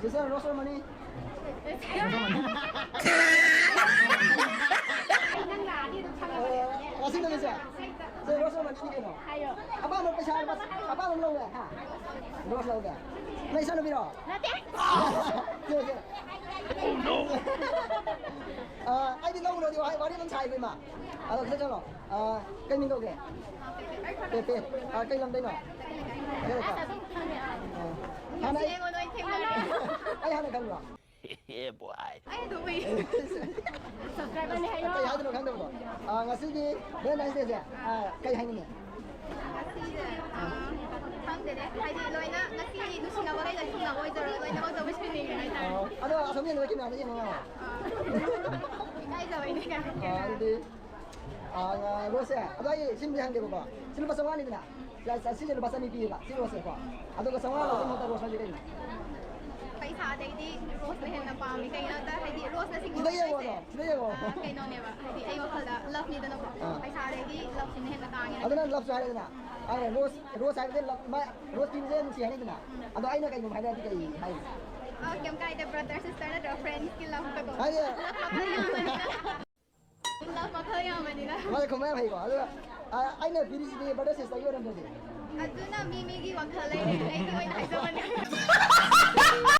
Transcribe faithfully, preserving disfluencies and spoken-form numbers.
Sir, rose or money? ꯅꯪ ꯂꯥꯛꯑꯗꯤ ꯑꯗꯨꯝ ꯈꯪꯉꯕꯅꯦ꯫ ꯑꯦ, ꯉꯁꯤ ꯅꯨꯃꯤꯠꯁꯦ? ꯁꯦ, rose or money ꯅꯤ ꯀꯩꯅꯣ? ꯍꯥꯏꯌꯣ꯫ ꯑꯄꯥꯝꯕ ꯄꯩꯁꯥ, ꯑꯄꯥꯝꯕ ꯑꯃ ꯂꯧꯒꯦ, ꯍꯥ? Rose ꯂꯧꯒꯦ꯫ ꯅꯪ ꯏꯆꯥ ꯅꯨꯄꯤꯔꯣ? ꯅꯠꯇꯦ꯫ ꯁꯦ, ꯁꯦ꯫ ꯑ, ꯑꯩꯗꯤ ꯂꯧꯔꯨꯔꯗꯤ ꯋꯥꯍꯩ, ꯋꯥꯔꯤ ꯑꯗꯨꯝ ꯁꯥꯏꯕ ꯏꯃꯥ꯫ ꯑꯗꯣ ꯈꯤꯇꯪ ꯆꯠꯂꯣ꯫ ꯑ, ꯀꯩ ꯃꯤꯡ ꯀꯧꯒꯦ? ꯄꯦ, ꯄꯦ꯫ ꯑ, ꯀꯩ ꯂꯝꯗꯩꯅꯣ? ꯀꯩ ꯂꯩꯀꯥꯏ? ꯑꯁ, ꯑꯗꯨꯝ ꯈꯪꯉꯦ꯫ ꯑ, ꯍꯥꯟꯅ ꯉꯁꯤ ꯑꯩ ꯑꯩꯉꯣꯟꯗ ꯑꯣꯏꯅ ꯊꯦꯡꯅꯔꯦ꯫ ꯑꯩ ꯍꯥꯟꯅ ꯈꯪꯕ꯭ꯔꯣ? Yeah, boy. ꯑꯩ ꯑꯗꯨꯝ ꯎꯏ꯫ Subscriberꯅꯦ ꯍꯥꯏꯌꯣ꯫ ꯀꯩ ꯍꯥꯏꯗꯣꯏꯅꯣ ꯈꯪꯗꯕꯗꯣ꯫ ꯑ, ꯉꯁꯤꯒꯤ Valentine's Dayꯁꯦ, ꯑ, ꯀꯩ ꯍꯥꯏꯅꯤꯡꯉꯤ? ꯉꯁꯤꯁꯦ, ꯑ, ꯈꯪꯗꯦꯅꯦ꯫ ꯍꯥꯏꯗꯤ ꯂꯣꯏꯅ ꯉꯁꯤ ꯅꯨꯡꯁꯤꯅꯕꯈꯩ ꯂꯣꯏ ꯊꯨꯡꯅꯕ ꯑꯣꯏꯖꯔꯣ꯫ ꯂꯣꯏꯅꯃꯛ ꯇꯧꯕ ꯁꯤꯟꯅꯤꯡꯉꯦ ꯍꯥꯏꯇꯥꯔꯦ꯫ ꯑ, ꯑꯗꯣ ꯑꯁꯣꯝ ꯌꯦꯡꯕꯗ cameraꯗ ꯌꯦꯡꯉꯣ ꯉꯥꯡꯉꯣ꯫ ꯑ, ꯏꯀꯥꯏꯖꯕꯩꯅꯦ ꯀꯥꯏꯅ꯫ ꯑ, ꯑꯗꯨꯗꯤ ꯑꯥ, ꯔꯣꯁꯁꯦ꯫ ꯑꯗꯣ ꯑꯩ ꯁꯤꯃꯗꯤ ꯍꯪꯒꯦꯕꯀꯣ꯫ ꯁꯤ ꯂꯨꯄꯥ ꯆꯥꯝꯃꯉꯥꯅꯤꯗꯅ꯫ ꯁꯤ, ꯁꯤꯁꯦ ꯂꯨꯄꯥ ꯆꯅꯤ ꯄꯤꯌꯦꯕ, ꯁꯤ ꯔꯣꯁꯁꯦꯀꯣ꯫ ꯑꯗꯨꯒ ꯆꯥꯝꯃꯉꯥ ꯂꯧꯕ ꯃꯍꯨꯠꯇ ꯔꯣꯁ ꯍꯥꯏꯁꯦ ꯀꯩꯅꯣ? ꯄꯩꯁꯥꯗꯩꯗꯤ ꯔꯣꯁꯅ ꯍꯦꯟꯅ ꯄꯥꯝꯃꯤ꯫ ꯀꯩꯒꯤꯅꯣꯗ ꯍꯥꯏꯗꯤ ꯔꯣꯁꯅ ꯁꯤꯡꯕ ꯁꯤꯗ ꯌꯦꯡꯉꯣ ꯍꯥꯏꯁꯦ, ꯑꯗꯣ, ꯁꯤꯗ ꯌꯦꯡꯉꯣ꯫ ꯑꯥ, ꯀꯩꯅꯣꯅꯦꯕ꯫ ꯍꯥꯏꯗꯤ ꯑꯩ ꯋꯥꯈꯜꯗ loveꯅꯤꯗꯅꯀꯣ꯫ ꯑꯥ꯫ ꯄꯩꯁꯥꯗꯩꯗꯤ loveꯁꯤꯅ ꯍꯦꯟꯅ ꯇꯥꯡꯉꯦꯅ ꯑꯗꯨꯅ ꯈꯜꯂꯦ꯫ Loveꯁꯨ ꯍꯥꯏꯔꯦꯗꯅ꯫ ꯑꯥ, ꯔꯣꯁ, ꯔꯣꯁ ꯍꯥꯏꯕꯁꯦ love, ꯃꯥ, ꯔꯣꯁ ꯄꯤꯕꯁꯦ ꯅꯨꯡꯁꯤ ꯍꯥꯏꯅꯩꯗꯅ꯫ ꯑꯗꯣ ꯑꯩꯅ ꯀꯩꯒꯨꯝꯕ ꯍꯥꯏꯔꯗꯤ ꯀꯩ ꯍꯥꯏꯅꯤ? ꯑꯥ, ꯀꯩꯝ ꯀꯥꯏꯗꯦ, brother sister ꯅꯠꯇ꯭ꯔꯒ friendsꯀꯤ loveꯀꯗꯣ꯫ ꯍꯥꯏꯗꯤ, Love ꯃꯈꯜ ꯌꯥꯝꯕꯅꯤꯅ꯫ Love ꯃꯈꯜ ꯌꯥꯝꯕꯅꯤꯅ꯫ ꯃꯥꯁꯦ ꯈꯨꯝꯕ ꯌꯥꯝ ꯍꯩꯀꯣ꯫ ꯑꯗꯨꯒ, ꯑ, ꯑꯩꯅ ꯄꯤꯔꯤꯁꯤꯗꯤ brother sisterꯒꯤ ꯑꯣꯏꯔꯝꯗ꯭ꯔꯗꯤ? ꯑꯗꯨꯅ ꯃꯤ ꯃꯤꯒꯤ ꯋꯥꯈꯜ ꯂꯩꯔꯦ꯫ ꯑꯩꯒꯤ ꯑꯣꯏꯅ ꯍꯥꯏꯖꯕꯅꯦ꯫